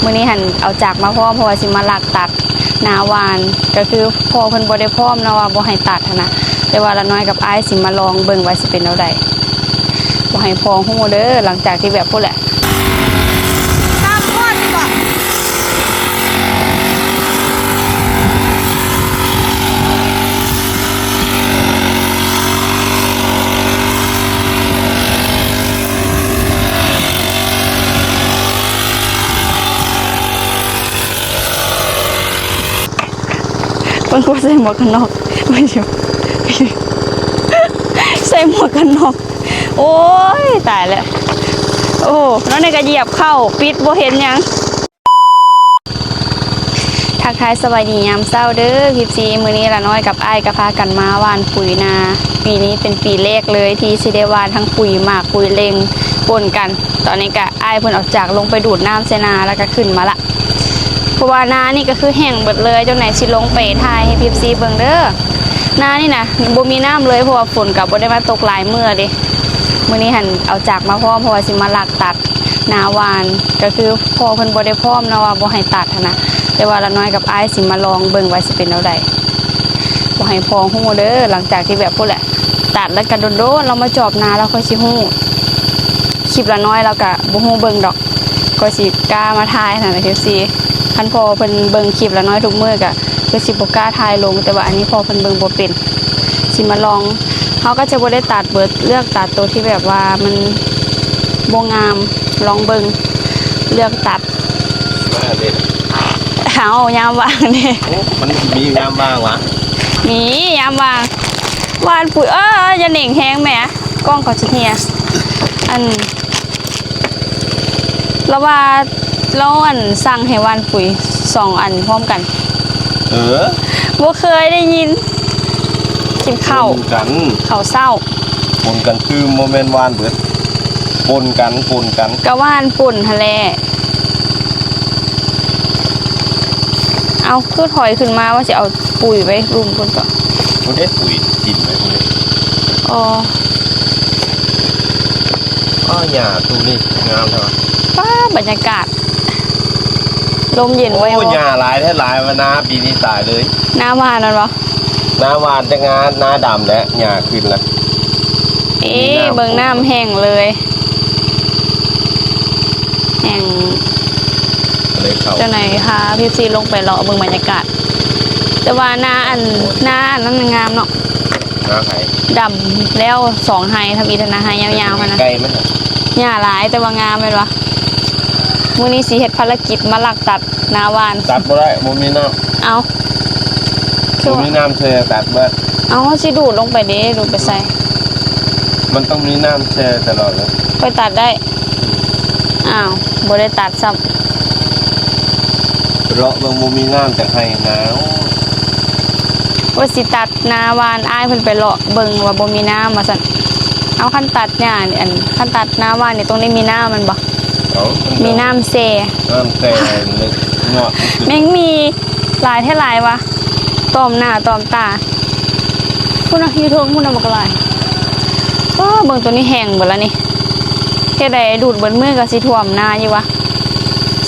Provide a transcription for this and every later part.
ມື້ນີ້ຫັ້ນເອົາຈັກມາພ້ອມ ເພາະວ່າຊິມາລັກຕັດນາຫວ່ານ ກໍຄືພໍ່ເພິ່ນບໍ່ໄດ້ພ້ອມເນາະ ວ່າບໍ່ໃຫ້ຕັດຫັ້ນນະ ແຕ່ວ່າລານ້ອຍກັບອ້າຍຊິມາລອງເບິ່ງວ່າຊິເປັນແນວໃດ ບໍ່ໃຫ້ພໍ່ຮູ້ເດີ ຫຼັງຈາກທີ່ແບບພຸ້ນແຫຼະ ຕາມຄອດດີກວ່າ. ເບິ່ງ ບໍ່ໃສ່ໝວກກັນນັອກ ໃສ່ໝວກກັນນັອກ ໂອ້ຍ ຕາຍແລ້ວ ໂອ້ ແລ້ວນີ້ກໍຢຽບເຂົ້າ ປິດບໍ່ເຫັນຫຍັງ. ທັກທາຍສະບາຍດີຍາມເຊົ້າເດີ ເອັຟຊີ ມື້ນີ້ລານ້ອຍກັບອ້າຍກໍພາກັນມາຫວ່ານປຸຍນາ. ປີນີ້ເປັນປີແລກເລີຍທີ່ຊິໄດ້ຫວ່ານທັງປຸຍໝາກ ປຸຍເລັ່ງປົນກັນ. ຕອນນີ້ກະອ້າຍເພິ່ນອອກຈາກລົງໄປດູດນ້ຳໃສ່ນາ ແລ້ວກະຂຶ້ນມາລະ ເພາະວ່ານານີ້ກະຄືແຫ້ງເບິດເລີຍ. ຈັ່ງໃດຊິລົງໄປຖ່າຍໃຫ້ ເອັຟຊີ ເບິ່ງເດີ. ນານີ້ນະບໍ່ມີນ້ຳເລີຍ ເພາະວ່າຝົນກະບໍ່ໄດ້ມາຕົກຫຼາຍມື້ເດ. ມື້ນີ້ຫັ້ນເອົາຈັກມາພ້ອມ ເພາະວ່າຊິມາລັກຕັດ ນາຫວ່ານ ກໍຄືພໍ່ເພິ່ນບໍ່ໄດ້ພ້ອມເນາະ ວ່າບໍ່ໃຫ້ຕັດຫັ້ນນະ ແຕ່ວ່າລານ້ອຍກັບອ້າຍຊິມາລອງເບິ່ງວ່າຊິເປັນແນວໃດ ບໍ່ໃຫ້ພໍ່ຮູ້ເດີ. ຫຼັງຈາກທີ່ແບບພຸ້ນແຫຼະ ຕັດແລ້ວກໍໂດນໆ ລາວມາຈອບນາ ລາວຄ່ອຍຊິຮູ້. ຄລິບລານ້ອຍລາວກໍບໍ່ຮູ້ເບິ່ງດອກ ກໍຊິກ້າມາຖ່າຍຫັ້ນນະ ເອັຟຊີ. ຄັນພໍ່ເພິ່ນເບິ່ງຄລິບລານ້ອຍທຸກມື້ກໍຄືຊິບໍ່ກ້າຖ່າຍລົງ ແຕ່ວ່າອັນນີ້ພໍ່ເພິ່ນເບິ່ງບໍ່ເປັນ. ຊິມາລອງ ເຮົາກໍຈະບໍ່ໄດ້ຕັດເບິດ ເລືອກຕັດໂຕທີ່ແບບວ່າມັນບໍ່ງາມ ລອງເບິ່ງ ເລືອກຕັດ. ເອົາ ຍາມວ່າງເດ້ ໂອ້ ມັນມີຍາມວ່າງຫວາ? ມີຍາມວ່າງ ຫວ່ານປຸຍ ເອີ ຢ່າເໜັງແຮງແໝ ກ້ອງເຂົາຊິເຮຍ. ອັນ ລາວວ່າ ລາວ ອັນ ສັ່ງໃຫ້ຫວ່ານປຸຍສອງອັນພ້ອມກັນ. ເອີ ບໍ່ເຄີຍໄດ້ຍິນ. ກິນເຂົ້າ ປົນກັນ ເຂົ້າເຊົ້າ ປົນກັນ ຄືບໍ່ແມ່ນຫວ່ານເບິດ ປົນກັນ ປົນກັນ ກະຫວ່ານປົນຫັ້ນແຫຼະ. ເອົາ ຄືຖອຍຂຶ້ນມາວ່າຊິເອົາປຸຍໄວ້ລຸ່ມພຸ້ນເກາະ ພຸ້ນເດ້ ປຸຍຖິ້ມໄວ້ພຸ້ນເດ້. ອໍ ອ້າ ຫຍ້າຕູ້ນີ້ງາມແທ້ຫວາ. ປ້າ ບັນຍາກາດ ລົມເຢັນ ໂອ້ ໄວບໍ່? ຫຍ້າຫຼາຍແທ້ ຫຼາຍວ່າ ນາປີນີ້ຕາຍເລີຍ. ນາຫວ່ານແມ່ນບໍ່? ນາຫວ່ານ ແຕ່ງາ ນາດຳແຫຼະ ຫຍ້າຂຶ້ນລະ. ເອ ມີນ້ຳ ເບິ່ງນ້ຳແຫ້ງເລີຍ ແຫ້ງ ເລີຍເຂົ້າ. ຈັ່ງໃດພາ ເອັຟຊີ ລົງໄປເລາະເບິ່ງບັນຍາກາດ. ແຕ່ວ່ານາອັນ ນາອັນນັ້ນງາມເນາະ. ນາໃຜ? ດຳແລ້ວສອງໄຮ່ ທຳອິດຫັ້ນນະ ໄຮ່ຍາວໆຫັ້ນນະ. ໃກ້ມັນ ຫຍ້າຫຼາຍແຕ່ວ່າງາມແມ່ນບໍ່? ມື້ນີ້ຊິເຮັດພາລະກິດມາລັກຕັດນາຫວ່ານ. ຕັດບໍ່ໄດ້ ບໍ່ມີນ້ຳ. ເອົ້າ ຄື ບໍ່ມີນ້ຳແຊ່ ຕັດບໍ່ໄດ້. ເອົ້າ ເຮົາຊິດູດລົງໄປເດ້ ດູດໄປໃສ? ມັນຕ້ອງມີນ້ຳແຊ່ຕະຫຼອດເລີຍ ຄ່ອຍຕັດໄດ້. ອ້າວ ບໍ່ໄດ້ຕັດຊ້ຳ. ເລາະເບິ່ງ ບໍ່ມີນ້ຳຈາກໄຮ່ນາ. ວ່າຊິຕັດນາຫວ່ານ ອ້າຍເພິ່ນໄປເລາະເບິ່ງວ່າບໍ່ມີນ້ຳວ່າຊັ້ນ. ເອົາ ຄັນຕັດຫຍ້ານີ້ ອັນ ຄັນຕັດນາຫວ່ານນີ້ຕ້ອງໄດ້ມີນ້ຳແມ່ນບໍ່? ເອົ້າ ມີນ້ຳແຊ່ ນ້ຳແຊ່ເລີຍ ຍອດ ແມງໝີ່ຫຼາຍແທ້ຫຼາຍຫວາ ຕອມໜ້າຕອມຕາ. ພຸ້ນນະ ຢູ່ເທິງພຸ້ນນະ ບັກຫຼາຍ. ເອີ ເບິ່ງໂຕນີ້ແຫ້ງເບິດລະນີ້. ເຮັດໃດດູດເບິດມື້ກໍຊິຖ້ວມນາຢູ່ຫວາ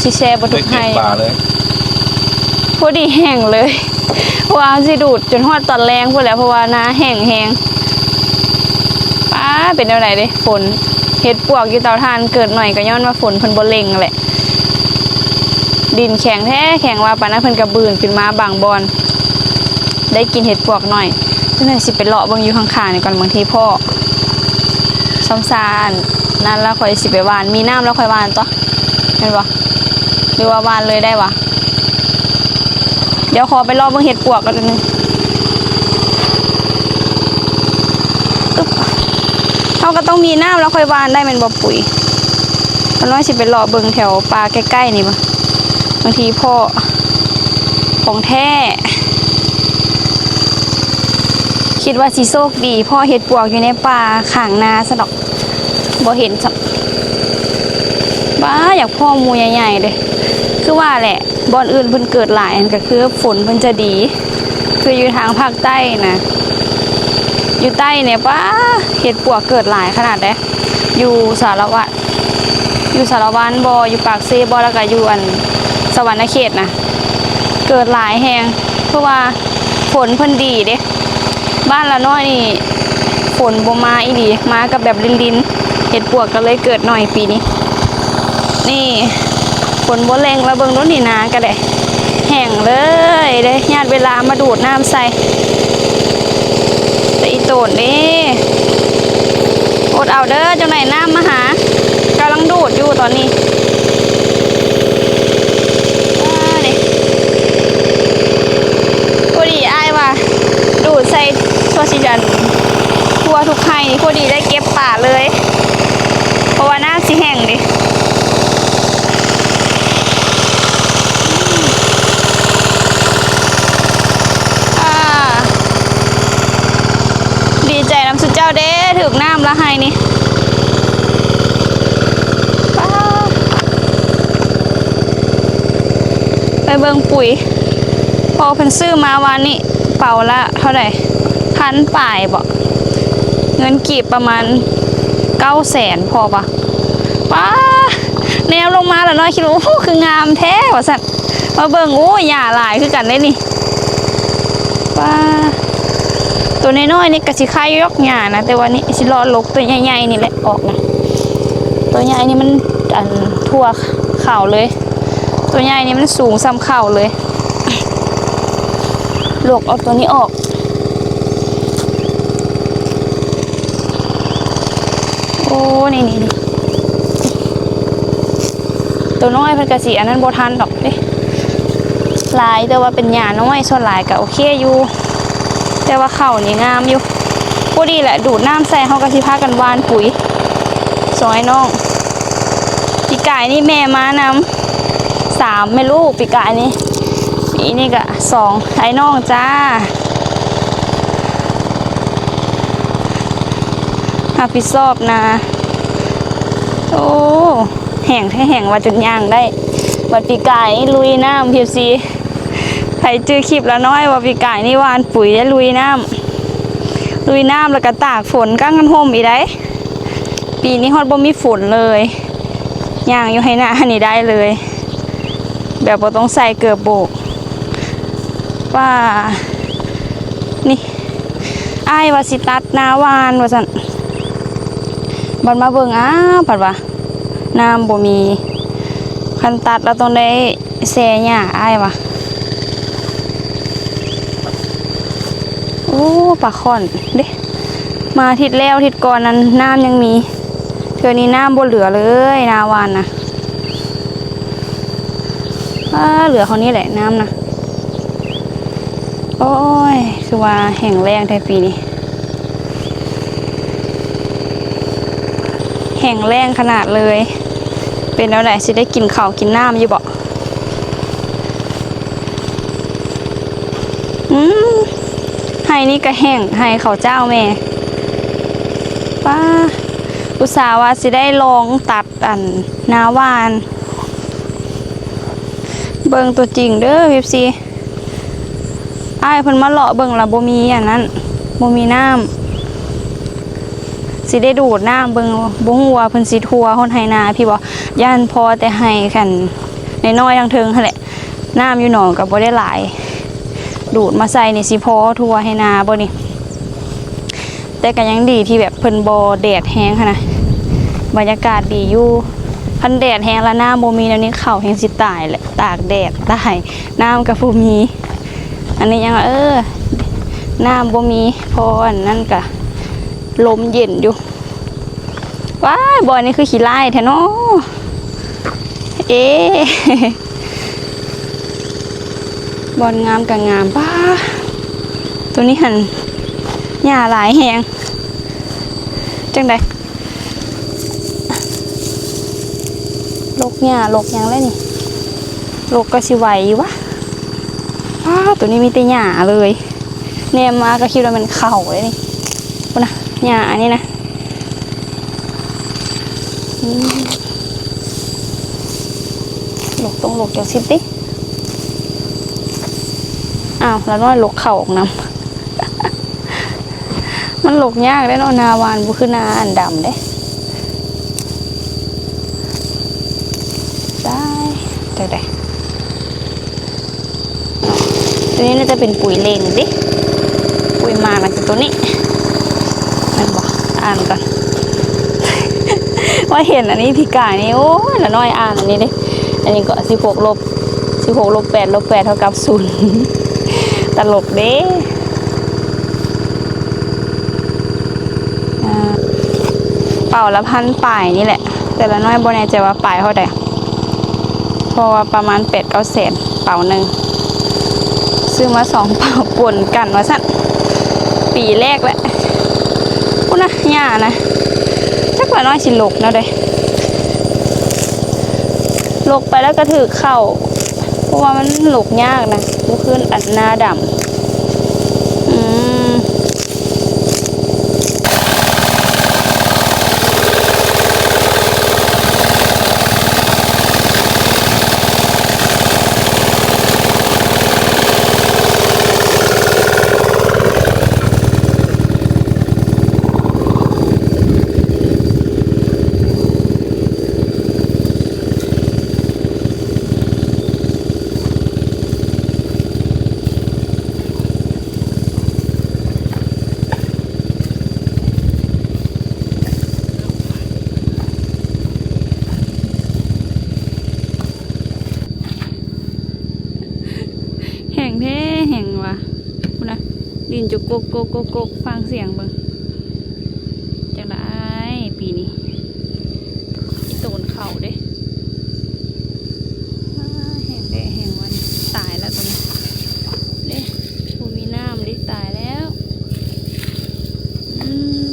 ຊິແຊ່ເບິດທຸກໄຮ່. ໄດ້ເກັບປາເລີຍ ພໍດີແຫ້ງເລີຍ ເພາະວ່າຊິດູດຈົນຮອດຕອນແລງພຸ້ນແຫຼະ ເພາະວ່ານາແຫ້ງແຮງ. ປ້າ ເປັນແນວໃດເດ ຝົນ ເຫັດປວກຢູ່ເຕົາຖ່ານເກີດໜ້ອຍ ກໍຍ້ອນວ່າຝົນເພິ່ນບໍ່ເລັ່ງແຫຼະ. ດິນແຂງແທ້ແຂງວ່າ ປານນັ້ນເພິ່ນກະບືນຂຶ້ນມາບາງບ່ອນ ໄດ້ກິນເຫັດປວກໜ້ອຍ. ຈັ່ງໃດຊິໄປເລາະເບິ່ງຢູ່ຂ້າງໆນີ້ກ່ອນ ບາງທີພໍ້. ຊຳຊາອັນນັ້ນລະ ຂ້ອຍຊິໄປຫວ່ານ ມີນ້ຳລະ ຂ້ອຍຫວ່ານຕົວະ ແມ່ນບໍ່? ຫຼືວ່າຫວ່ານເລີຍໄດ້ຫວາ? ດຽວຂໍໄປເລາະເບິ່ງເຫັດປວກກ່ອນໜຶ່ງ. ເຮົາກໍຕ້ອງມີນ້ຳແລ້ວຄ່ອຍຫວ່ານໄດ້ແມ່ນບໍ່? ປຸຍ ຂ້ານ້ອຍຊິໄປເລາະເບິ່ງແຖວປ່າໃກ້ໆນີ້ ບາງທີພໍ້ຂອງແທ້. ຄິດວ່າຊິໂຊກດີ ເພາະເຫັດປວກຢູ່ໃນປ່າຂ້າງນາຊັ້ນດອກ ບໍ່ເຫັນຊ້ຳ. ບ້າ ຢາກພໍ້ໝູ່ໃຫຍ່ໆເດ້. ຄືວ່າແຫຼະ ບ່ອນອື່ນເພິ່ນເກີດຫຼາຍຫັ້ນ ກໍຄືຝົນເພິ່ນຈະດີ ຄືຢູ່ທາງພາກໃຕ້ນະ. ຢູ່ໃຕ້ນີ້ ປ້າ ເຫັດປວກເກີດຫຼາຍຂະໜາດໃດ ຢູ່ສາລະວັນ ຢູ່ສາລະວັນບໍ ຢູ່ປາກເຊບໍ ແລ້ວກະຢູ່ອັນສະຫວັນນະເຂດນະ ເກີດຫຼາຍແຮງ ເພາະວ່າຝົນເພິ່ນດີເດ້. ບ້ານລານ້ອຍນີ້ຝົນບໍ່ມາອີ່ຫຼີ ມາກັບແບບລິນໆ ເຫັດປວກກໍເລີຍເກີດໜ້ອຍປີນີ້. ນີ້ຝົນບໍ່ເລັ່ງ ລະເບິ່ງດູນີ້ ນາກໍໄດ້ແຫ້ງເລີຍເດ້ ຍາດເວລາມາດູດນ້ຳໃສ່ ແຕ່ອີໂຕນເດ້ ອົດເອົາເດີ ຈັ່ງໃດນ້ຳມາຫາ ກຳລັງດູດຢູ່ຕອນນີ້. ອ່າ ນີ້ ພໍດີອ້າຍວ່າດູດໃສ່ທົ່ວຊິອັນ ທົ່ວທຸກໄຮ່ນີ້ ພໍດີໄດ້ເກັບປາເລີຍ ເພາະວ່ານ້ຳຊິແຫ້ງເດ້. ອ່າ ດີໃຈນຳຊຸມເຈົ້າເດ້ ຖືກນ້ຳລະໄຮ່ນີ້. ປ້າ ໄປເບິ່ງປຸ໋ຍ ເພາະເພິ່ນຊື້ມາວານນີ້ ເປົາລະເທົ່າໃດ ພັນປາຍບໍ ເງິນກີບປະມານເກົ້າແສນ ພໍປະ? ປ້າ ແນມລົງມາລະນ້ອຍຄິດວ່າ ໂອ້ ຄືງາມແທ້ວ່າຊັ້ນ ມາເບິ່ງ ໂອ້ ຫຍ້າຫຼາຍຄືກັນເດ້ນີ້. ປ້າ ໂຕນ້ອຍໆນີ້ກະຊິໄຄຢູ່ດອກຫຍ້ານະ ແຕ່ວ່ານີ້ຊິເລາະຫຼົກໂຕໃຫຍ່ໆນີ້ແຫຼະອອກນະ ໂຕໃຫຍ່ນີ້ມັນ ອັນ ທົ່ວເຂົ່າເລີຍ ໂຕໃຫຍ່ນີ້ມັນສູງສ່ຳເຂົ່າເລີຍ ຫຼົກເອົາໂຕນີ້ອອກ. ໂອ້ ນີ້ໆ ໂຕນ້ອຍເພິ່ນກະຊິອັນນັ້ນບໍ່ທັນດອກເດ້ ຫຼາຍ ແຕ່ວ່າເປັນຫຍ້ານ້ອຍ ສ່ວນຫຼາຍກະໂອເຄຢູ່ ແຕ່ວ່າເຂົ້ານີ້ງາມຢູ່. ພໍດີແຫຼະ ດູດນ້ຳໃສ່ ເຮົາກະຊິພາກັນຫວ່ານປຸ໋ຍ ສອງອ້າຍນ້ອງ. ປີກາຍນີ້ແມ່ມານຳ ສາມແມ່ລູກປີກາຍນີ້ ປີນີ້ກະສອງອ້າຍນ້ອງຈ້າ ຮັບຜິດຊອບນາ. ໂອ້ ແຫ້ງແທ້ແຫ້ງວ່າຈົນຍ່າງໄດ້ ບັດປີກາຍນີ້ລຸຍນ້ຳ ເອັຟຊີ ໃຜຈື່ຄລິບລານ້ອຍວ່າປີກາຍນີ້ຫວ່ານປຸ໋ຍໄດ້ລຸຍນ້ຳ ລຸຍນ້ຳ ແລ້ວກະຕາກຝົນກາງຄັນຮົ່ມອີກໄດ໋. ປີນີ້ຮອດບໍ່ມີຝົນເລີຍ ຍ່າງຢູ່ໄຮ່ນານີ້ໄດ້ເລີຍ ແບບບໍ່ຕ້ອງໃສ່ເກີບໂບກ. ປ້າ ນີ້ ອ້າຍວ່າຊິຕັດນາຫວ່ານວ່າຊັ້ນ ບັດມາເບິ່ງ ອ້າ ພັດວ່ານ້ຳບໍ່ມີ ຄັນຕັດລະຕ້ອງໄດ້ແຊ່ຫຍ້າ ອ້າຍວ່າ. ໂອ້ ປາຂ້ອນເດ້ ມາທິດແລ້ວທິດກ່ອນນັ້ນນ້ຳຍັງມີ ເທື່ອນີ້ນ້ຳບໍ່ເຫຼືອເລີຍ ນາຫວ່ານນະ. ອ້າ ເຫຼືອເທົ່ານີ້ແຫຼະນ້ຳນະ. ໂອ້ຍ ຄືວ່າແຫ້ງແລ້ງແທ້ປີນີ້ ແຫ້ງແລ້ງຂະໜາດເລີຍ. ເປັນແນວໃດ ຊິໄດ້ກິນເຂົ້າກິນນ້ຳຢູ່ບໍ່? ອືມ ໄຮ່ນີ້ກະແຫ້ງ ໄຮ່ເຂົ້າເຈົ້າແມ່. ປ້າ ອຸດສ່າວ່າຊິໄດ້ລອງຕັດອັນນາຫວ່ານ ເບິ່ງຕົວຈິງເດີ ເອັຟຊີ. ອ້າຍເພິ່ນມາເລາະເບິ່ງລະບໍ່ມີອັນນັ້ນ ບໍ່ມີນ້ຳ ຊິໄດ້ດູດນ້ຳເບິ່ງ ບໍ່ຮູ້ວ່າເພິ່ນຊິທົ່ວຮອດໄຮ່ນາພີ້ບໍ່ ຢ້ານພໍແຕ່ໄຮ່ຄັນນ້ອຍໆທາງເທິງຫັ້ນແຫຼະ ນ້ຳຢູ່ໜອງກະບໍ່ໄດ້ຫຼາຍ ດູດມາໃສ່ນີ້ຊິພໍທົ່ວໄຮ່ນາບໍ່ນີ້. ແຕ່ກະຍັງດີທີ່ແບບເພິ່ນບໍ່ແດດແຮງຫັ້ນນະ ບັນຍາກາດດີຢູ່. ຄັນແດດແຮງລະນ້ຳບໍ່ມີແນວນີ້ ເຂົ້າແຮງຊິຕາຍແຫຼະ ຕາກແດດຕາຍ ນ້ຳກະບໍ່ມີ. ອັນນີ້ຍັງວ່າ ເອີ ນ້ຳບໍ່ມີ ພໍອັນນັ້ນກະລົມເຢັນຢູ່. ວ້າຍ ບ່ອນນີ້ຄືຂີ້ຮ້າຍແທ້ເນາະ ເອ. ບ່ອນງາມກະງາມ ປ້າ ໂຕນີ້ຫັ້ນຫຍ້າຫຼາຍແຮງ ຈັ່ງໃດ ລົກຫຍ້າລົກຫຍັງແລ້ວນີ້ ລົກກະຊິໄຫວຢູ່ຫວາ? ປ້າ ໂຕນີ້ມີແຕ່ຫຍ້າເລີຍ ແນມມາກະຄິດວ່າແມ່ນເຂົ້າເດ້ນີ້ ພຸ້ນນະ ຫຍ້າອັນນີ້ນະ. ອືມ ລົກ ຕ້ອງລົກຈັກຊິຕິ. ອ້າວ ລານ້ອຍລົກເຂົ້າອອກນຳ. ມັນລົກຍາກເດ້ເນາະ ນາຫວ່ານບໍ່ຄືນາອັນດຳເດ້. ຕາຍ ຕາຍ ຕາຍ. ຕົວນີ້ໜ້າຈະເປັນປຸ໋ຍເລັງເດ້ ປຸ໋ຍໝາກໜ້າຈະຕົວນີ້ ແມ່ນບໍ່? ອ່ານກ່ອນ ວ່າເຫັນອັນນີ້ປີກາຍນີ້ ໂອ້ຍ ລະນ້ອຍອ່ານອັນນີ້ເດ້. ອັນນີ້ກໍສິບຫົກລົບ ສິບຫົກລົບແປດ ລົບແປດເທົ່າກັບສູນ ຕະຫຼົກເດ້. ອ່າ ເປົາລະພັນປາຍນີ້ແຫຼະ ແຕ່ລະນ້ອຍບໍ່ແນ່ໃຈວ່າປາຍເທົ່າໃດ ເພາະວ່າປະມານແປດເກົ້າແສນເປົາໜຶ່ງ ຊື້ມາສອງເປົາປົນກັນວ່າຊັ້ນ ປີແລກແຫຼະ. ພຸ້ນນະ ຫຍ້ານະ ຈັກລະນ້ອຍຊິຫຼົກແນວໃດ ຫຼົກໄປແລ້ວກໍຖືກເຂົ້າ ເພາະວ່າມັນຫຼົກຍາກນະ ບໍ່ຄືອັນນາດຳ. ອືມ. ແຫ້ງແທ້ແຫ້ງວ່າ ພຸ້ນນະ ດິນຈະກົກໆໆໆ ຟັງສຽງເບິ່ງ. ຈັ່ງໃດປີນີ້ ອີ່ໂຕນເຂົ້າເດ້. ອ້າ ແຫ້ງແທ້ແຫ້ງວ່ານີ້ ຕາຍແລ້ວຕົວນີ້ເດ້ ບໍ່ມີນ້ຳເດ້ ຕາຍແລ້ວ. ອືມ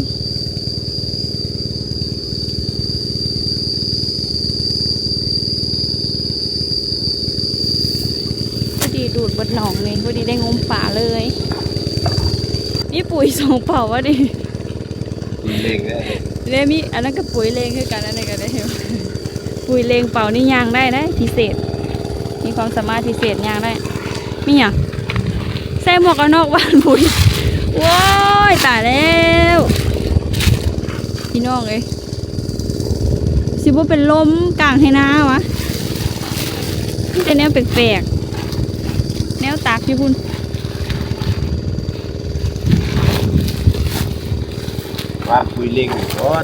ພໍດີດູດເບິດໜອງນີ້ ພໍດີໄດ້ງົມປາເລີຍ. ມີປຸ໋ຍສອງເປົາວ່າດີ ປຸ໋ຍເລັງເດ້ ແລະມີອັນນັ້ນກໍປຸ໋ຍເລັງຄືກັນ ອັນນີ້ກໍໄດ້ ປຸ໋ຍເລັງເປົານີ້ຍ່າງໄດ້ເດ້ ພິເສດ ມີຄວາມສາມາດພິເສດຍ່າງໄດ້. ມີຫຍັງ? ໃສ່ໝວກກັນນັອກຫວ່ານປຸ໋ຍ. ໂອ້ຍ ຕາຍແລ້ວ ພີ່ນ້ອງເອີຍ. ຊິບໍ່ເປັນລົມກາງໄຮ່ນາຫວາ? ມີແຕ່ແນວແປກໆ ແນວຕັກຢູ່ພຸ້ນ. ວ່າປຸ໋ຍເລັງຢູ່ບໍ່? ອ່າ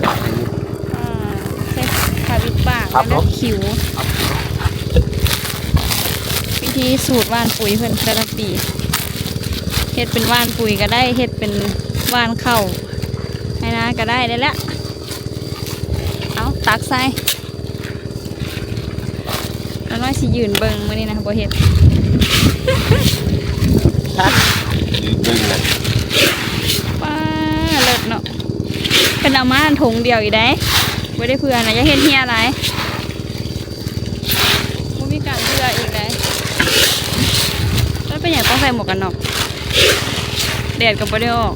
ໃສ່ຜ້າປິດປາກ ແລ້ວຄິວ. ວິທີສູດຫວ່ານປຸ໋ຍເພິ່ນແຕ່ລະປີ ເຮັດເປັນຫວ່ານປຸ໋ຍກໍໄດ້ ເຮັດເປັນຫວ່ານເຂົ້າໄຮ່ນາກໍໄດ້ ໄດ້ແລ້ວ. ເອົາ ຕັກໃສ່. ລະນ້ອຍຊິຢືນເບິ່ງມື້ນີ້ນະ ບໍ່ເຮັດ. ຢືນເບິ່ງນະ. ປ້າ ເລີດເນາະ. ເພິ່ນເອົາມາຖົງດຽວອີກໃດ໋ ບໍ່ໄດ້ເຜື່ອນະ ຢ່າເຮັດເຮຍຫຼາຍ. ບໍ່ມີການເຜື່ອອີກໃດ໋. ແລ້ວເປັນຫຍັງຕ້ອງໃສ່ໝວກກັນນັອກ? ແດດກໍບໍ່ໄດ້ອອກ.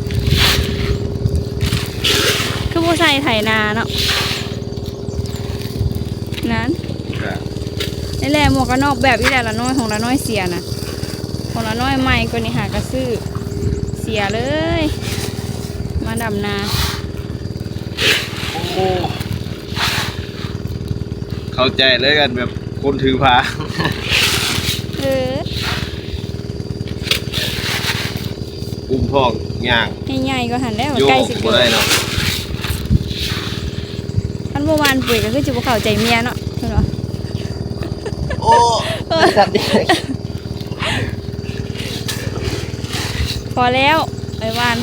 ຄືບໍ່ໃສ່ໄຖນາເນາະ? ນັ້ນ ນີ້ແຫຼະ ໝວກກັນນັອກແບບນີ້ແຫຼະ ລະນ້ອຍ ຂອງລະນ້ອຍເສຍນະ. ຂອງລະນ້ອຍໃໝ່ກວ່ານີ້ຫາກະຊື້ ເສຍເລີຍ ມາດຳນາ. ໂອ້ ເຂົ້າໃຈເລີຍ ອັນແບບຄົນຖືພາ. ເອີ ອຸ້ມທ້ອງຍ່າງ ໃຫ້ໃຫຍ່ກວ່າຫັ້ນແລ້ວ ໃກ້ຊິເກີດ. ຄັນບໍ່ຫວ່ານປຸ໋ຍກໍຄືຊິບໍ່ເຂົ້າໃຈເມຍເນາະ ເຫັນບໍ່? ໂອ້ ພໍແລ້ວ ໄປຫວ່ານ.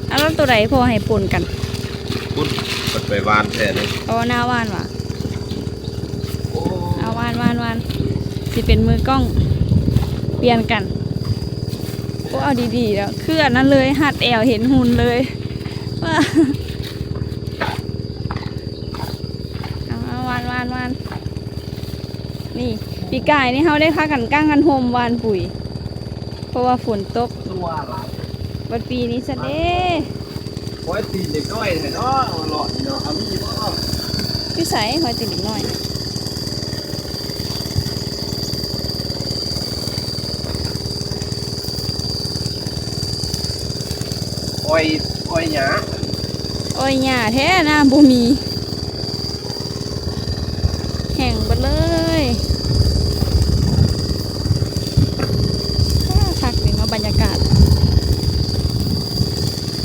ອາ ແລ້ວໂຕໃດພໍ່ໃຫ້ປົນກັນ? ປຸ້ນ ມັນໄປຫວ່ານແທ້ເລີຍ. ເອົານາຫວ່ານຫວາ? ໂອ້ ເອົາຫວ່ານ ຫວ່ານ ຫວ່ານ ຊິເປັນມືກ້ອງ ປ່ຽນກັນ. ໂອ້ ເອົາດີໆ ແລ້ວ ຄືອັນນັ້ນເລີຍ ຮັດແອວເຫັນຫຸ່ນເລີຍ. ເອົາ ເອົາ ຫວ່ານ ຫວ່ານ ຫວ່ານ. ນີ້ ປີກາຍນີ້ເຮົາໄດ້ພາກັນກາງກັນໂຮມຫວ່ານປຸ໋ຍ ເພາະວ່າຝົນຕົກ. ຄືວ່າຫຼາຍ ບັດປີນີ້ຊະເດ້. ໂອ້ຍ ຕີນເດັກນ້ອຍແທ້ເນາະ ເອົາເລາະນີ້ເນາະ ເອົາມີບໍ່? ຢູ່ໃສຮອຍຕີນເດັກນ້ອຍ? ໂອ້ ອ້ອຍ ອ້ອຍຫຍ້າ ອ້ອຍຫຍ້າແທ້ ນ້ຳບໍ່ມີ ແຫ້ງເບິດເລີຍ. ຄັກເດເນາະ ບັນຍາກາດ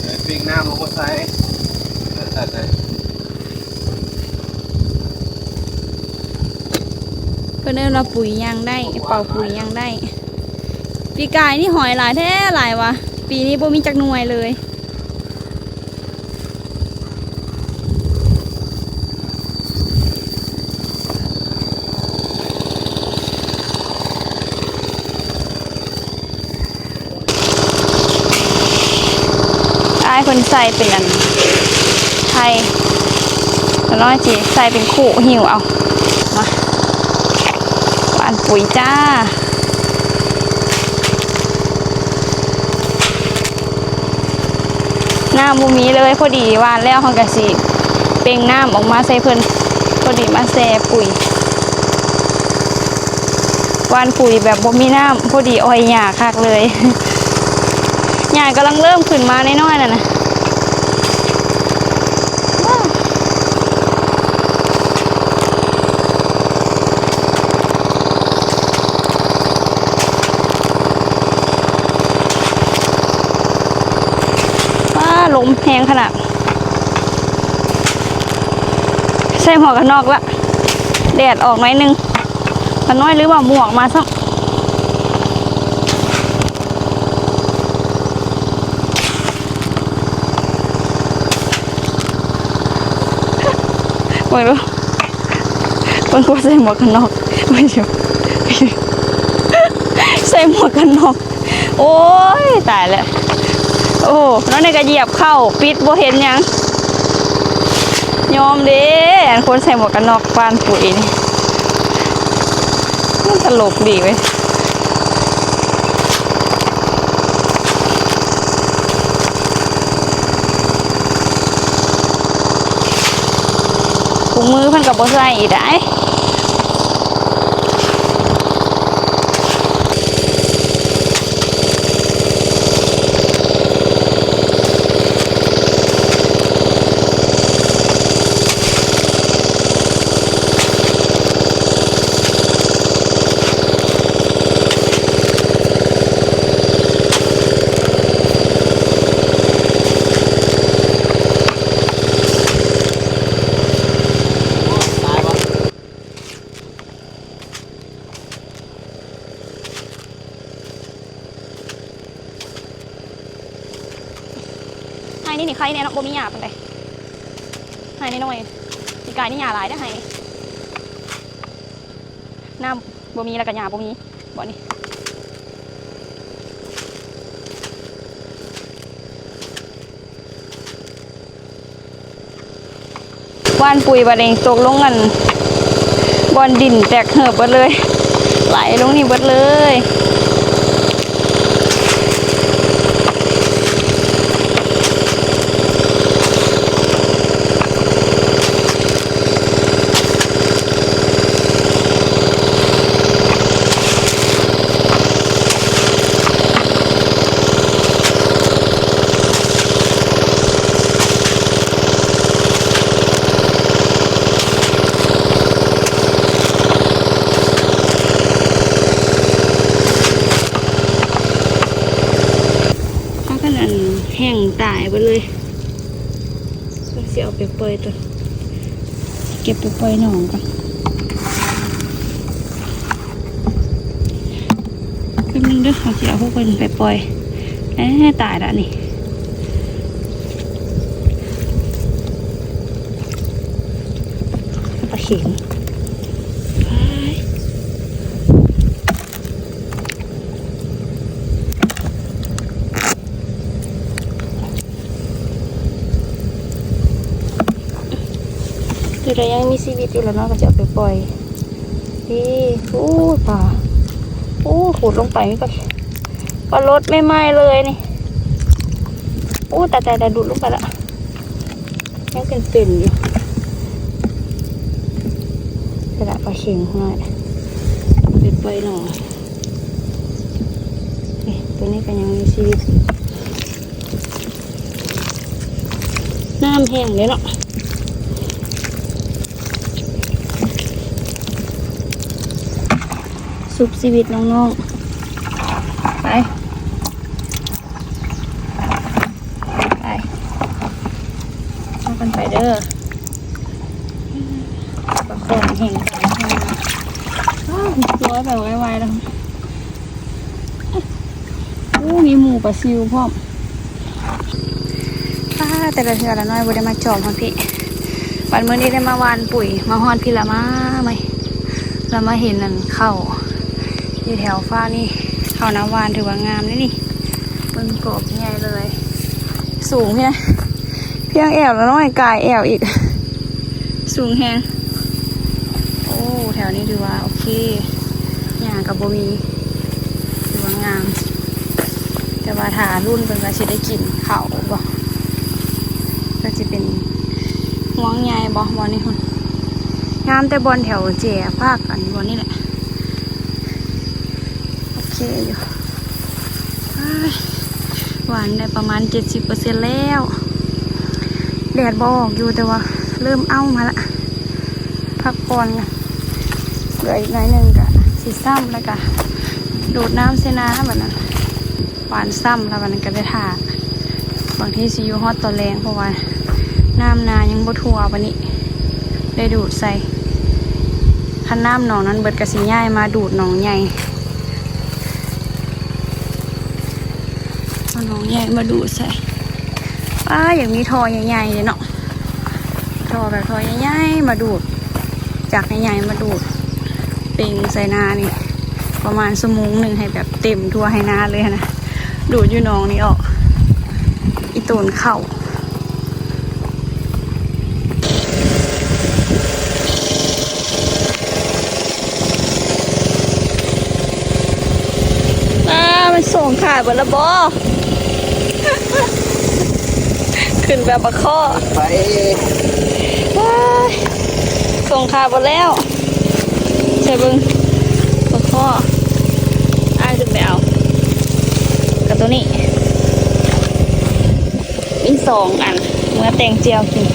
ເອີ ປີກນ້ຳລົງມາໃສ່ ເອີ ເພິ່ນເອີ້ນວ່າປຸຍຍ່າງໄດ້ ເປົ່າປຸຍຍ່າງໄດ້. ປີກາຍນີ້ຫອຍຫຼາຍແທ້ຫຼາຍວ່າ ປີນີ້ບໍ່ມີຈັກໜ່ວຍເລີຍ. ອ້າຍເພິ່ນໃສ່ເປັນອັນໄຖ່ ນ້ອຍຊິໃສ່ເປັນຄູ່ ຫິ້ວເອົາ ມາ ຫວ່ານປຸຍຈ້າ. ນ້ຳບໍ່ມີເລີຍ ພໍດີຫວ່ານແລ້ວເຮົາກະຊິເປັ່ງນ້ຳອອກມາໃສ່ເພິ່ນ ພໍດີມາແຊ່ປຸຍ ຫວ່ານປຸຍແບບບໍ່ມີນ້ຳ ພໍດີອ້ອຍຫຍ້າຄັກເລີຍ ຫຍ້າກຳລັງເລີ່ມຂຶ້ນມານ້ອຍໆນັ້ນນະ. ວ້າ ລົມແຮງຂະໜາດ ໃສ່ໝວກກັນນັອກລະ ແດດອອກໜ້ອຍໜຶ່ງ ຂ້ານ້ອຍລືມເອົາໝວກມາຊ້ຳ. ເບິ່ງດູ ເບິ່ງ ບໍ່ໃສ່ໝວກກັນນັອກ ໃສ່ໝວກກັນນັອກ ໂອ້ຍ ຕາຍແລ້ວ ໂອ້ ນ້ອງນີ້ກະຢຽບເຂົ້າ ປິດບໍ່ເຫັນຫຍັງ ຍອມເດ້ ອັນຄົນໃສ່ໝວກກັນນັອກຫວ່ານປຸຍນີ້ ມັນຕະຫຼົກດີເວີຍ. ถุงมือเพิ่นก็บ่ใส่อีกได้ ไฮ่นี่นี่ไข่แน่เนาะ บ่มีหญ้าปานใด ไฮ่น้อยๆ ปีกายนี่หญ้าหลายเด้อไฮ่นี่ น้ำบ่มีแล้วก็หญ้าบ่มีบ่นี่ หว่านปุ๋ยบัดนี้ตกลงอันบ่อนดินแตกเหิบเบิดเลย ไหลลงนี่เบิดเลย พากันอันแห้งตายเบิดเลย เพิ่นสิเอาไปปล่อยตอน เก็บไปปล่อยหนองก่อน แป๊บนึงเด้อ เขาสิเอาพวกเพิ่นไปปล่อย แอ้ ตายละนี่ ปลาเข็ง ตัวใดยังมีชีวิตอยู่แล้วเนาะ ก็จะเอาไปปล่อย นี่ โอ้ ปลา โอ้ ขุดลงไปนี่ก็ ปลารสใหม่ๆเลยนี่ โอ้ ตายๆๆ ดูดลงไปละ ยังเต็มๆอยู่ ขนาดปลาเข็งน้อย ไปปล่อยหนอง นี่ ตัวนี้ก็ยังมีชีวิต เ ແຫ້ງເດ້ເນາະ. ຊຸບຊີວິດນ້ອງໆ ໄປ ໄປ ພາກັນໄປເດີ. ປາຄອນແຫ້ງ ປາຄອນແຫ້ງ ລອຍໄປໄວໆແລ້ວ. ໂອ້ ມີໝູປາຊິວພ້ອມ. ປ້າ ແຕ່ລະເທື່ອລະນ້ອຍບໍ່ໄດ້ມາຈອບຮອດພີ້. ບັດມື້ນີ້ໄດ້ມາຫວ່ານປຸ໋ຍ ມາຮອດພີ້ລະມາໃໝ່ ລະມາເຫັນອັນເຂົ້າຢູ່ແຖວຟາກນີ້. ເຂົ້ານາຫວ່ານຖືວ່າງາມເດ້ນີ້. ເບິ່ງກອກໃຫຍ່ເລີຍ ສູງເພຍ ພຽງແອວລະນ້ອຍ ກາຍແອວອີກ ສູງແຮງ. ໂອ້ ແຖວນີ້ຖືວ່າໂອເຄ ຫຍ້າກໍບໍ່ມີ ຖືວ່າງາມ. ແຕ່ວ່າຖ້າລຸ້ນເບິ່ງວ່າຊິໄດ້ກິນເຂົ້າບໍ່ ກໍຊິເປັນຮວງໃຫຍ່ບໍ່ ບ່ອນນີ້ພຸ້ນ. ງາມແຕ່ບ່ອນແຖວແຈພາກອັນບ່ອນນີ້ແຫຼະ ໂອເຄຢູ່. ຫວ່ານໄດ້ປະມານເຈັດສິບເປີເຊັນແລ້ວ. ແດດບໍ່ອອກຢູ່ ແຕ່ວ່າເລີ່ມເອົາມາລະ ພັກຜ່ອນ. ເຫຼືອອີກໜ້ອຍໜຶ່ງກະຊິຊ້ຳ ແລ້ວກະດູດນ້ຳໃສ່ນາບັດນັ້ນ. ຫວ່ານຊ້ຳແລ້ວບັດນັ້ນກະໄດ້ຖ້າ ບາງທີຊິຢູ່ຮອດຕອນແລງ ເພາະວ່ານ້ຳນາຍັງບໍ່ທົ່ວປານນີ້ ໄດ້ດູດໃສ່. ຄັນນ້ຳໜອງນັ້ນເບິດກະຊິຍ້າຍມາດູດໜອງໃຫຍ່ ເອົາໜອງໃຫຍ່ມາດູດໃສ່. ປ້າ ຢາກມີທໍ່ໃຫຍ່ໆເດເນາະ ທໍ່ແບບທໍ່ໃຫຍ່ໆມາດູດ ຈັກໃຫຍ່ໆມາດູດ ເປັງໃສ່ນານີ້ ປະມານຊົ່ວໂມງໜຶ່ງ ໃຫ້ແບບເຕັມທົ່ວໄຮ່ນາເລີຍຫັ້ນນະ. ດູດຢູ່ໜອງນີ້ອອກ ອີ່ໂຕນເຂົ້າ. ອ້າ ມັນສົ່ງຂາຍເບິດລະບໍ? ຂຶ້ນແບບປາຄໍ້ ໄປ ວ້າຍ ສົ່ງຂາຍເບິດແລ້ວ. ໃສ່ເບິ່ງ ປາຄໍ້ ອ້າຍຂຶ້ນໄປເອົາ ກັບໂຕນີ້ ມີສອງອັນ ເມືອແຕ່ງຈຽວກິນ.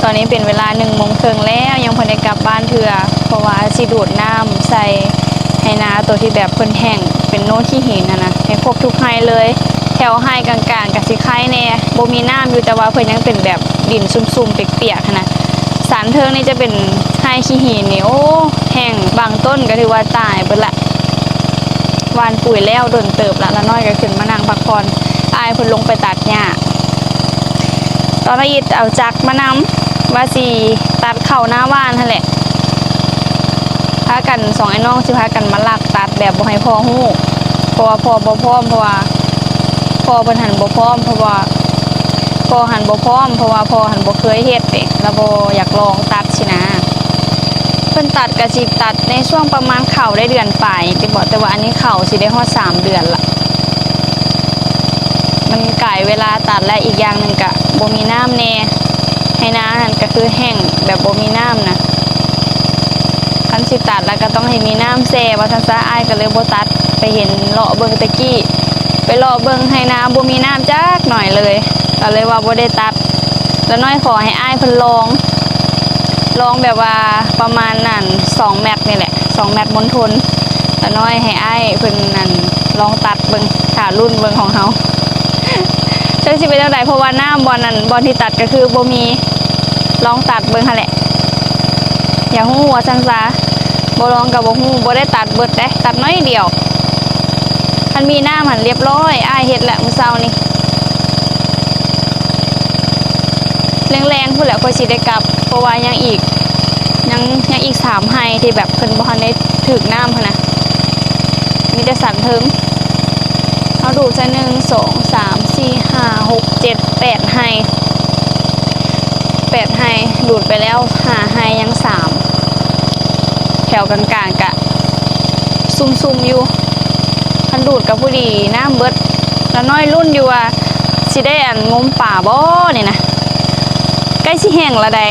ຕອນນີ້ເປັນເວລາໜຶ່ງໂມງເຄິ່ງແລ້ວ ຍັງບໍ່ໄດ້ກັບບ້ານເທື່ອ ເພາະວ່າຊິດູດນ້ຳໃສ່ໄຮ່ນາໂຕທີ່ແບບເພິ່ນແຫ້ງ ເປັນໂນນຂີ້ຫີນຫັ້ນນະ ໃຫ້ຄົບທຸກໄຮ່ເລີຍ. ແຖວໄຮ່ກາງໆກະຊິໄຄແດ່ ບໍ່ມີນ້ຳຢູ່ ແຕ່ວ່າເພິ່ນຍັງເປັນແບບດິນຊຸ່ມໆປຽກໆຫັ້ນນະ. ສານເທິງນີ້ຈະເປັນໄຮ່ຂີ້ຫີນນີ້ ໂອ້ ແຫ້ງ ບາງຕົ້ນກະຖືວ່າຕາຍເບິດລະ. ຫວ່ານປຸ໋ຍແລ້ວດົນເຕີບລະ ລະນ້ອຍກະຂຶ້ນມານັ່ງພັກຜ່ອນ ອ້າຍເພິ່ນລົງໄປຕັດຫຍ້າ. ຕອນລະອິດເອົາຈັກມານຳ ວ່າຊິຕັດເຂົ້ານາຫວ່ານຫັ້ນແຫຼະ ພາກັນ ສອງອ້າຍນ້ອງຊິພາກັນມາລັກຕັດແບບບໍ່ໃຫ້ພໍ່ຮູ້ ເພາະວ່າພໍ່ບໍ່ພ້ອມ ເພາະວ່າພໍ່ເພິ່ນຫັ້ນບໍ່ພ້ອມ ເພາະວ່າພໍ່ຫັ້ນບໍ່ພ້ອມ ເພາະວ່າພໍ່ຫັ້ນບໍ່ເຄີຍເຮັດເດ້ ລະບໍ່ຢາກລອງຕັດຊີ້ນະ. ເພິ່ນຕັດກະຊິຕັດໃນຊ່ວງປະມານເຂົ້າໄດ້ເດືອນປາຍຕິບໍ ແຕ່ວ່າອັນນີ້ເຂົ້າຊິໄດ້ຮອດສາມເດືອນລະ. ມັນກາຍເວລາຕັດແລ້ວ ອີກຢ່າງໜຶ່ງກະບໍ່ມີນ້ຳແດ່ ໄຮ່ນາຫັ້ນກະຄືແຫ້ງແບບບໍ່ມີນ້ຳນະ. ຄັນຊິຕັດລະກະຕ້ອງໃຫ້ມີນ້ຳແຊ່ວ່າຊັ້ນຊະ ອ້າຍກະເລີຍບໍ່ຕັດ. ໄປເຫັນເລາະເບິ່ງແຕ່ກີ້ ໄປເລາະເບິ່ງໄຮ່ນາບໍ່ມີນ້ຳຈັກໜ້ອຍເລີຍ ກະເລີຍວ່າບໍ່ໄດ້ຕັດ. ລະນ້ອຍຂໍໃຫ້ອ້າຍເພິ່ນລອງ ລອງແບບວ່າປະມານນັ້ນ ສອງແມັດນີ້ແຫຼະ ສອງແມັດມົນທົນ. ລະນ້ອຍໃຫ້ອ້າຍເພິ່ນນັ້ນລອງຕັດເບິ່ງ ຖ້າລຸ້ນເບິ່ງຂອງເຮົາ ຈັກຊິເປັນແນວໃດ ເພາະວ່ານ້ຳບ່ອນນັ້ນ ບ່ອນທີ່ຕັດກໍຄືບໍ່ມີ ລອງຕັດເບິ່ງຫັ້ນແຫຼະ. ຢາກຮູ້ວ່າຊັ້ນຊາ ບໍ່ລອງກໍບໍ່ຮູ້ ບໍ່ໄດ້ຕັດເບິດເດ້ ຕັດໜ້ອຍດຽວ. ຄັນມີນ້ຳຫັ້ນລຽບຮ້ອຍ ອ້າຍເຮັດແຫຼະມື້ເຊົ້ານີ້. ແລງໆພຸ້ນແຫຼະ ຂ້ອຍຊິໄດ້ກັບ ເພາະວ່າຍັງອີກ ຍັງ ຍັງອີກສາມໄຮ່ທີ່ແບບເພິ່ນບໍ່ທັນໄດ້ຖືກນ້ຳຫັ້ນນະ ມີແຕ່ສັນເທິງ. ເຮົາດູດໃສ່ ໜຶ່ງ ສອງ ສາມ ສີ່ ຫ້າ ຫົກ ເຈັດ ແປດໄຮ່ ແປດໄຮ່ ດູດໄປແລ້ວຫ້າໄຮ່ ຍັງສາມ ແຖວກາງໆກະຊຸ່ມໆຢູ່. ຄັນດູດກໍພໍດີນ້ຳເບິດ. ລະນ້ອຍລຸ້ນຢູ່ວ່າຊິໄດ້ອັນງົມປາບໍ່ນີ້ນະ ໃກ້ຊິແຫ້ງລະໃດ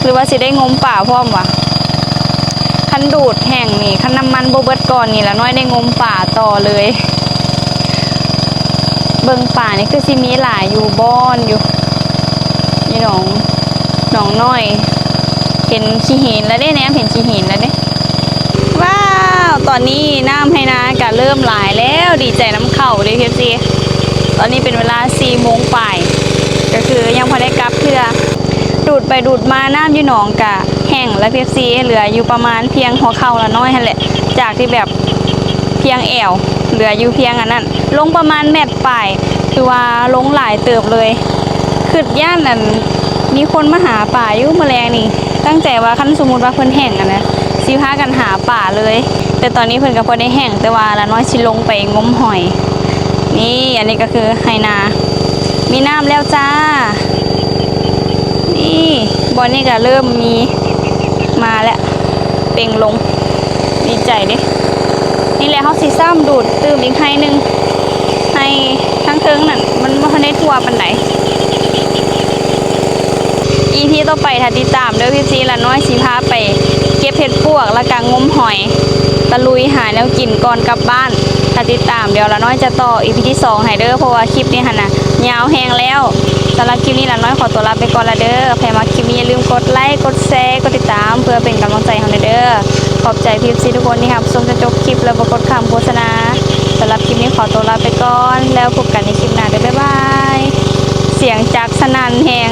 ຫຼືວ່າຊິໄດ້ງົມປາພ້ອມຫວາ? ຄັນດູດແຫ້ງນີ້ ຄັນນ້ຳມັນບໍ່ເບິດກ່ອນນີ້ ລະນ້ອຍໄດ້ງົມປາຕໍ່ເລີຍ. ເບິ່ງປານີ້ຄືຊິມີຫຼາຍຢູ່ບ່ອນຢູ່ ຢູ່ໜອງ ໜອງນ້ອຍ ເຫັນຂີ້ຫີນແລ້ວເດ້ ແນມເຫັນຂີ້ຫີນແລ້ວເດ້. ວ້າວ ຕອນນີ້ນ້ຳໄຮ່ນາກະເລີ່ມຫຼາຍແລ້ວ ດີໃຈນຳເຂົາເດ້ ເອັຟຊີ. ຕອນນີ້ເປັນເວລາສີ່ໂມງປາຍ ກໍຄືຍັງບໍ່ໄດ້ກັບເທື່ອ. ດູດໄປດູດມານ້ຳຢູ່ໜອງກະແຫ້ງແລ້ວ ເອັຟຊີ ເຫຼືອຢູ່ປະມານພຽງຫົວເຂົ່າລະນ້ອຍຫັ້ນແຫຼະ ຈາກທີ່ແບບພຽງແອວ ເຫຼືອຢູ່ພຽງອັນນັ້ນ ລົງປະມານແມັດປາຍ ຖືວ່າລົງຫຼາຍເຕີບເລີຍ. ຄິດຢ້ານອັນ ມີຄົນມາຫາປາຢູ່ມື້ແລງນີ້ ຕັ້ງໃຈວ່າຄັນສົມມຸດວ່າເພິ່ນແຫ້ງຫັ້ນນະ ຊິພາກັນຫາປາເລີຍ ແຕ່ຕອນນີ້ເພິ່ນກໍພໍໄດ້ແຫ້ງ ແຕ່ວ່າລະນ້ອຍຊິລົງໄປງົມຫອຍ. ນີ້ ອັນນີ້ກໍຄືໄຮ່ນາ ມີນ້ຳແລ້ວຈ້າ. ນີ້ ບ່ອນນີ້ກໍເລີ່ມມີມາແລ້ວ ເປັ່ງລົງ ດີໃຈເດ້. ນີ້ແຫຼະ ເຮົາຊິຊ້ຳດູດຕື່ມອີກໄຮ່ໜຶ່ງ ໄຮ່ທາງເທິງນັ້ນ ມັນບໍ່ທັນໄດ້ທົ່ວປານໃດ. ອີພີຕໍ່ໄປຖ້າຕິດຕາມເດີ ເອັຟຊີ ລະນ້ອຍຊິພາໄປເກັບເຫັດປວກ ແລ້ວກະງົມຫອຍ ຕະລຸຍຫາແນວກິນກ່ອນກັບບ້ານ. ຖ້າຕິດຕາມ ດຽວລະນ້ອຍຈະຕໍ່ອີພີທີສອງໃຫ້ເດີ ເພາະວ່າຄລິບນີ້ຫັ້ນນະ ຍາວແຮງແລ້ວ. ສຳລັບຄລິບນີ້ລະນ້ອຍຂໍຕົວລາໄປກ່ອນລະເດີ. ໃຜມັກຄລິບນີ້ຢ່າລືມກົດໄລ ກົດແຊ ກົດຕິດຕາມ ເພື່ອເປັນກຳລັງໃຈໃຫ້ເຮົາແດ່ເດີ. ຂອບໃຈ ເອັຟຊີ ທຸກຄົນທີ່ຮັບຊົມຈົນຈົບຄລິບ ແລະ ບໍ່ກົດຂ້າມໂຄສະນາ. ສຳລັບຄລິບນີ້ຂໍຕົວລາໄປກ່ອນ ແລ້ວພົບກັນໃນຄລິບໜ້າເດີ. ບາຍບາຍ. ສຽງຈັກສະໜັ່ນແຮງ.